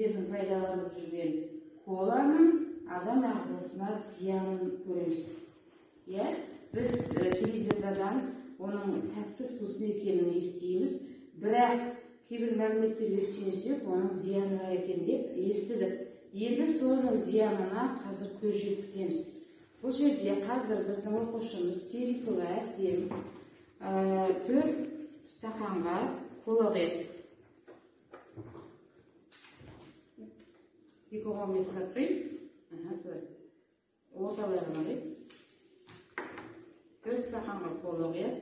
Сіздердің пайдаланып жүрген коланың адам ағзасына зиянын көреміз. Иә, біз теледидардан оның тәтті сусын екенін естиміз, бірақ кейбір мәліметтерге сүйенсек, оның зияны бар екен деп естідік. Енді соның зиянына қазір көз жеткіземіз. Бұл жерде қазір біздің оқушымыз Серікова Әсем 4 стақанға кола құяды. Екі қолмен ұстап құйын. Солай. Орталай ғана құйын. 4 стақанға кола құяды.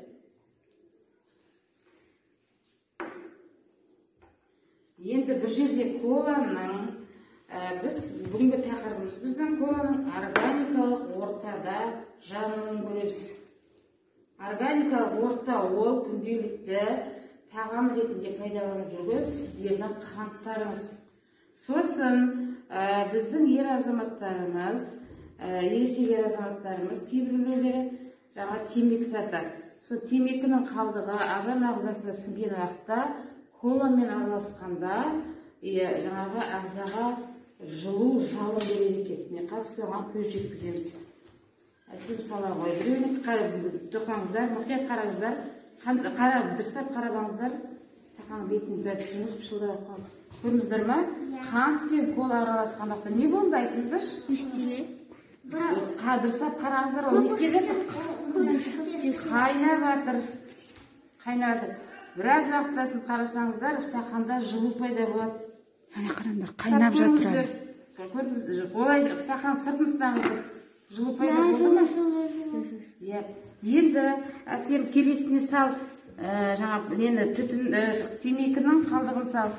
Енді бір жерде коланың, біз бүгінгі тақырыбымыз біздің коланың органикалық ортада жануын көреміз. Органикалық орта ол күнделікті тағам ретінде пайдаланып жүрген сіздердің қанттарыңыз. Сосын біздің ер азаматтарымыз, ересек ер азаматтарымыз кейбіреулері жаңа темекі тартады. Сол темекінің қалдығы адам ағзасына сіңген уақытта коламен араласқанда жаңағы ағзаға жылу жалын береді екен. Міне қазір соған көз жеткіземіз. Әсем сала ғой. Біреуіне тоқтаңыздар, мұқият қараңыздар, дұрыстап қарап алыңыздар. Стақанның бетін түсіріңіз, пышылдап қалды. Көрдіңіздер ма? Қант пен кола араласқан уақытта не болды, айтыңыздаршы? Не істеледі? Дұрыстап қараңыздар, ол не істеп жатыр? Қайнап жатыр. Қайнады. Біраз уақыттасын қарасаңыздар, стақанда жылу пайда болады. Әне қараңдар, қайнап жатыр. Көрдіңіздер, олай стақан сыртын ұстаңыздар. Жылу пайда болды ма? Иә. Енді Әсем келесіне сал, жаңа нені, түтін, темекінің қалдығын сал.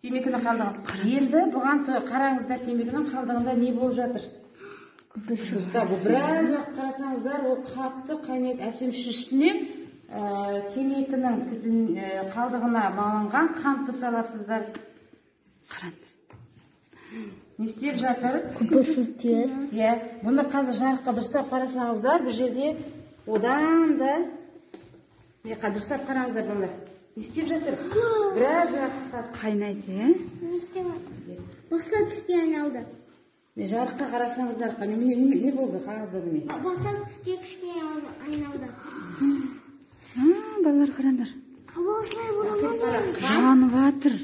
Темекінің қалдығын. Енді бұған қараңыздар, темекінің қалдығында не болып жатыр? Біраз уақыт қарасаңыздар, ол қатты қайнайды. Әсем үстіне темекінің түтін қалдығына малынған қантты саласыздар. Қараңдар. Не істеп жатыр? Көпіршіктер. Иә, бұны қазір жарыққа дұрыстап қарасаңыздар, бұл жерде одан да дұрыстап қараңыздар балалар. Не істеп жатыр? Біраз уақытқа қайнайды, иә? Не істеп жатыр? Бақса түске айналды. Жарыққа қарасаңыздар, не болды? Қараңыздар міне. Бақса түске кішкене айналды. Балалар қараңдар. Осылай бола ма? Жанып жатыр.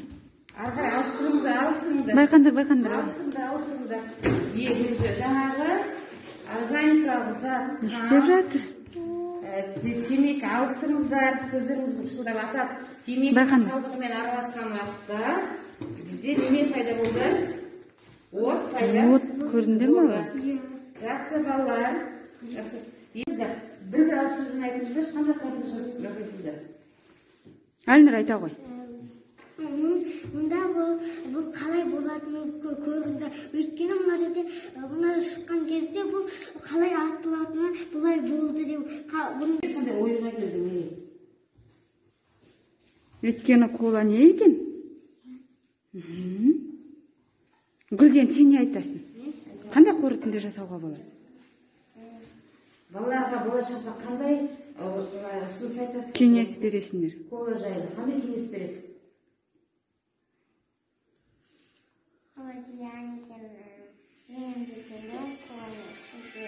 Ары қарай ауыстырыңыздар, ауыстырыңыздар. Байқаңдар, байқаңдар. Ауыстырыңдар, ауыстырыңдар. Жаңағы органикалық зат. Не істеп жатыр? Темекі ауыстырыңыздар, көздеріңіз пышылдап атады. Темекі қалдығымен араласқан уақытта бізде неме пайда болды? От пайда. От көрдіңдер ме? Жақсы балалар, жақсы. Бір-бір ауыз сөзін айтыңыздаршы, қандай қорытынды жасайсыздар? Әлнұр айта ғой. Мұнда бұл қалай болатыны көрінді. Өйткені мына жерде мына шыққан кезде бұл қалай атылатыны бұлай болды деп. Сондай ойға келдім мен. Өйткені кола не екен? Гүлден, сен не айтасың? Қандай қорытынды жасауға болады? Балаларға болашақта қандай ұсыныс айтасыз? Кеңес бересіңдер. Кола жайлы қандай кеңес бересің? Кола зиян екенін мен десем де, коланы ішуге